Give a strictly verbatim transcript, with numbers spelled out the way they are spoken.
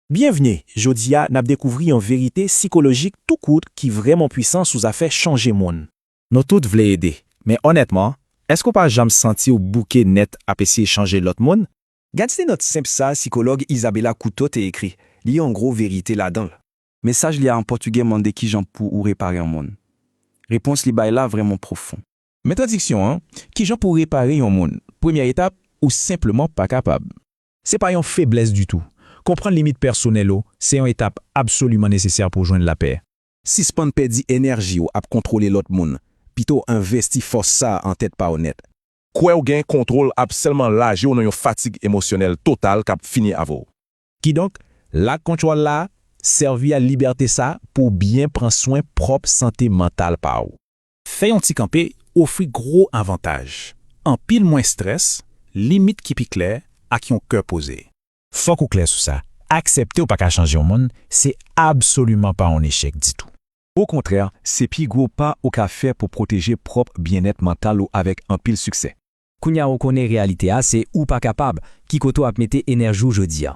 Byenvni! Jodi a, n ap dekouvri yon verite sikolojik tou kout ki vrèman pwisan sou zafè chanje moun. Nou tout vle ede, men onètman, èske w pa janm santi w bouke nèt ap eseye chanje lòt moun? Gad se nòt senp sa sikològ Isabela Couto te ekri. Li yon gwo verite ladan l. Mesaj li a an pòtigè mande kijan pou ou repare yon moun. Repons li bay la vrèman pwofon. Men tradiksyon an, kijan pou repare yon moun? Premyè etap, ou senpleman pa kapab. Se pa yon feblès ditou. Konprann limit pèsonèl ou se yon etap absoliman nesesè pou w jwenn lapè. Sispann pèdi enèji w ap kontwole lòt moun. Pito envesti fòs sa a an tèt pa w nèt. Kwè w gen kontwòl ap sèlman laje w nan yon fatig emosyonèl total k ap fini avè w. Kidonk, lak kontwòl la, sèvi a libète sa pou w byen pran swen pwòp sante mantal pa w. Fè yon ti kanpe ofri gwo avantaj. Anpil mwens strès, limit ki pi klè, ak yon kè poze. Fòk ou klè sou sa. Aksepte w pa ka chanje yon moun, se absoliman pa yon echèk ditou. Okontrè, se pi gwo pa ou ka fè pou pwoteje pwòp byennèt mantal ou avèk anpil siksè. Kounye a ou konnen reyalite a, se ou pa kapab, ki kote w ap mete enèji w jodi a.